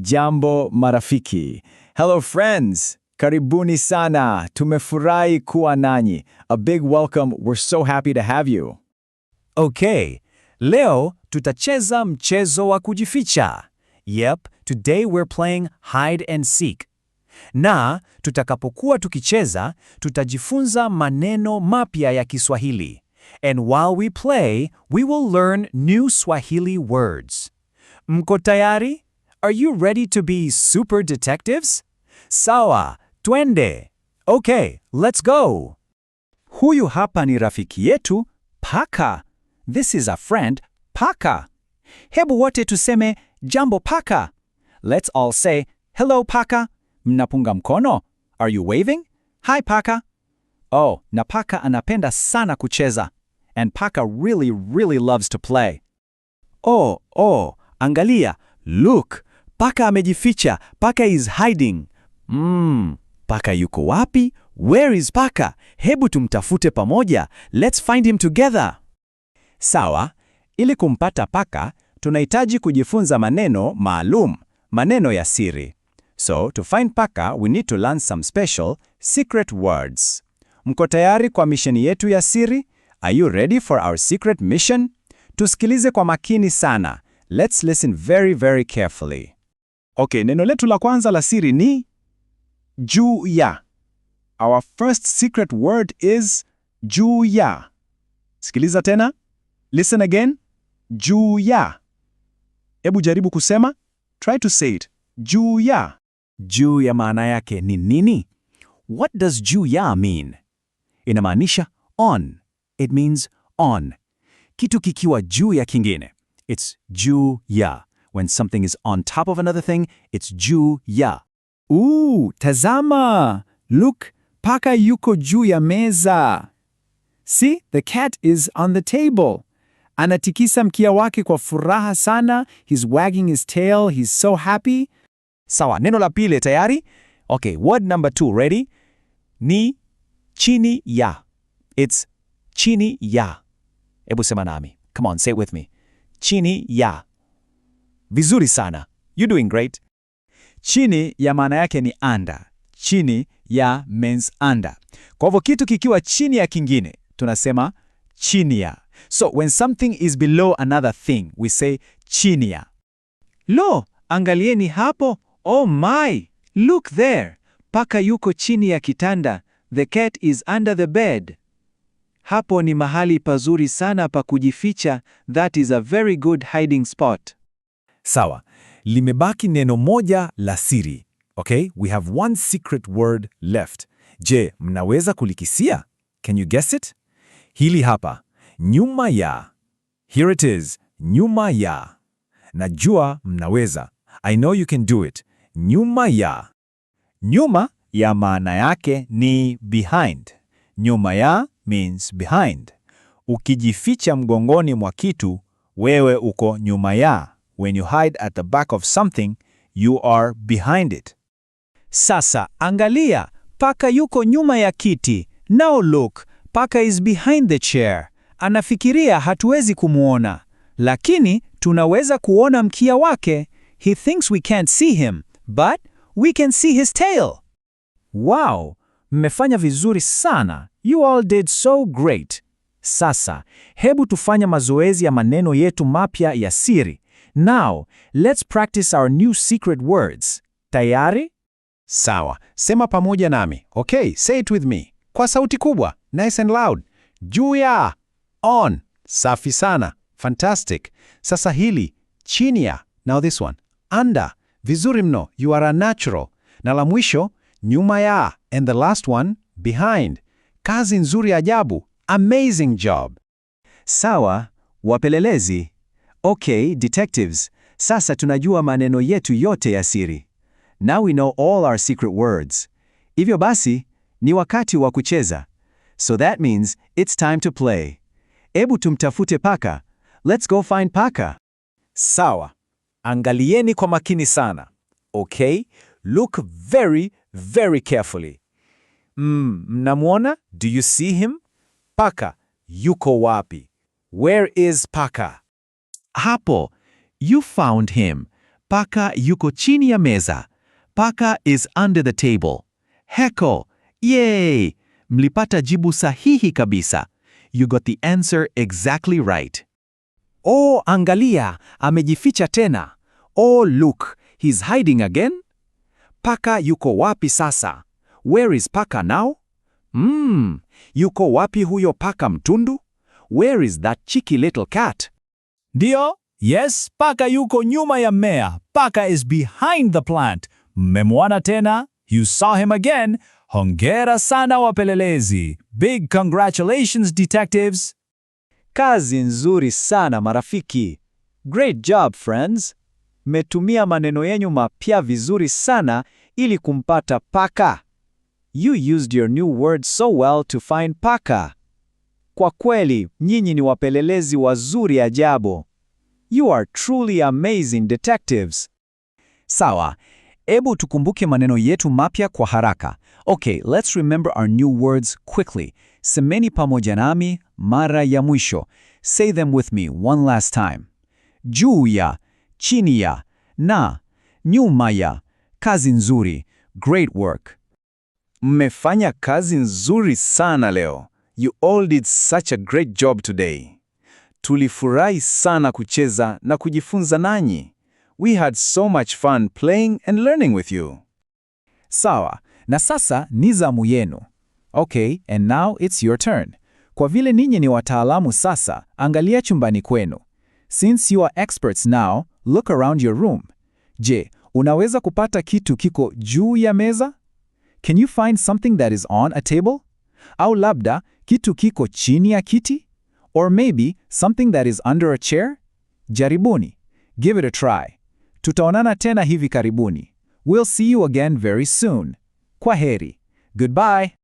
Jambo marafiki. Hello friends. Karibuni sana. Tumefurahi kuwa nanyi. A big welcome. We're so happy to have you. Okay, leo tutacheza mchezo wa kujificha. Yep, today we're playing hide and seek. Na tutakapokuwa tukicheza, tutajifunza maneno mapya ya Kiswahili. And while we play, we will learn new Swahili words. Mko tayari? Are you ready to be super detectives? Sawa, twende. Okay, let's go. Huyu hapa ni rafiki yetu, Paka. This is a friend, Paka. Hebu wote tuseme jambo, Paka. Let's all say hello, Paka. Mnapunga mkono? Are you waving? Hi, Paka. Oh, na Paka anapenda sana kucheza. And Paka really, really loves to play. Oh, angalia. Look, Paka amejificha. Paka is hiding. Paka yuko wapi? Where is Paka? Hebu tumtafute pamoja. Let's find him together. Sawa, ili kumpata Paka, tunahitaji kujifunza maneno maalum, maneno ya siri. So, to find Paka, we need to learn some special secret words. Mko tayari kwa misheni yetu ya siri? Are you ready for our secret mission? Tusikilize kwa makini sana. Let's listen very, very carefully. Okay, neno letu la kwanza la siri ni juu ya. Our first secret word is juu ya. Sikiliza tena. Listen again. Juu ya. Hebu jaribu kusema. Try to say it. Juu ya. Juu ya maana yake ni nini? What does juu ya mean? Inamaanisha on. It means on. Kitu kikiwa juu ya kingine. It's juu ya. When something is on top of another thing, it's juu ya. Ooh, tazama! Look, Paka yuko juu ya meza. See, the cat is on the table. Anatikisa mkia wake kwa furaha sana. He's wagging his tail. He's so happy. Sawa, neno la pili tayari? Okay, word number two, ready? Ni chini ya. It's chini ya. Hebu sema nami. Come on, say it with me. Chini ya. Vizuri sana. You're doing great. Chini ya maana yake ni under. Chini ya means under. Kwa hivyo kitu kikiwa chini ya kingine, tunasema chini ya. So when something is below another thing, we say chini ya. Lo, angalieni hapo. Oh my, look there. Paka yuko chini ya kitanda. The cat is under the bed. Hapo ni mahali pazuri sana pa kujificha. That is a very good hiding spot. Sawa, limebaki neno moja la siri. Okay, we have one secret word left. Je, mnaweza kulikisia? Can you guess it? Hili hapa, nyuma ya. Here it is, nyuma ya. Najua mnaweza. I know you can do it. Nyuma ya. Nyuma ya maana yake ni behind. Nyuma ya means behind. Ukijificha mgongoni mwa kitu, wewe uko nyuma ya. When you hide at the back of something, you are behind it. Sasa angalia, Paka yuko nyuma ya kiti. Now look, Paka is behind the chair. Anafikiria hatuwezi kumwona, lakini tunaweza kuona mkia wake. He thinks we can't see him, but we can see his tail. Wow, mmefanya vizuri sana. You all did so great. Sasa, hebu tufanye mazoezi ya maneno yetu mapya ya siri. Now, let's practice our new secret words. Tayari? Sawa, sema pamoja nami. Okay, say it with me. Kwa sauti kubwa, nice and loud. Juu ya, on. Safi sana. Fantastic. Sasa hili, chini ya. Now this one. Under. Vizuri mno, you are a natural. Na la mwisho, nyuma ya. And the last one, behind. Kazi nzuri ajabu. Amazing job. Sawa, wapelelezi. Okay, detectives. Sasa tunajua maneno yetu yote ya siri. Now we know all our secret words. Hivyo basi, ni wakati wa kucheza. So that means it's time to play. Ebu tumtafute Paka. Let's go find Paka. Sawa. Angalieni kwa makini sana. Okay? Look very, very carefully. Mnamwona? Do you see him? Paka yuko wapi? Where is Paka? Hapo, you found him. Paka yuko chini ya meza. Paka is under the table. Heko! Yay! Mlipata jibu sahihi kabisa. You got the answer exactly right. Oh, angalia, amejificha tena. Oh, look, he's hiding again. Paka yuko wapi sasa? Where is paka now? Yuko wapi huyo paka mtundu? Where is that cheeky little cat? Ndio, yes, paka yuko nyuma ya mmea. Paka is behind the plant. Mmemwona tena? You saw him again. Hongera sana, wapelelezi. Big congratulations, detectives. Kazi nzuri sana, marafiki. Great job, friends. Mmetumia maneno yenu mapya vizuri sana ili kumpata paka. You used your new words so well to find paka. Kwa kweli, nyinyi ni wapelelezi wazuri ajabu. You are truly amazing detectives. Sawa, ebu tukumbuke maneno yetu mapya kwa haraka. Okay, let's remember our new words quickly. Semeni pamoja nami mara ya mwisho. Say them with me one last time. Juu ya, chini ya, na, nyuma ya. Kazi nzuri. Great work. Mmefanya kazi nzuri sana leo. You all did such a great job today. Tulifurahi sana kucheza na kujifunza nanyi. We had so much fun playing and learning with you. Sawa, na sasa ni zamu yenu. Okay, and now it's your turn. Kwa vile ninyi ni wataalamu sasa, angalia chumbani kwenu. Since you are experts now, look around your room. Je, unaweza kupata kitu kiko juu ya meza? Can you find something that is on a table? Au labda kitu kiko chini ya kiti? Or maybe something that is under a chair? Jaribuni. Give it a try. Tutaonana tena hivi karibuni. We'll see you again very soon. Kwa heri. Goodbye.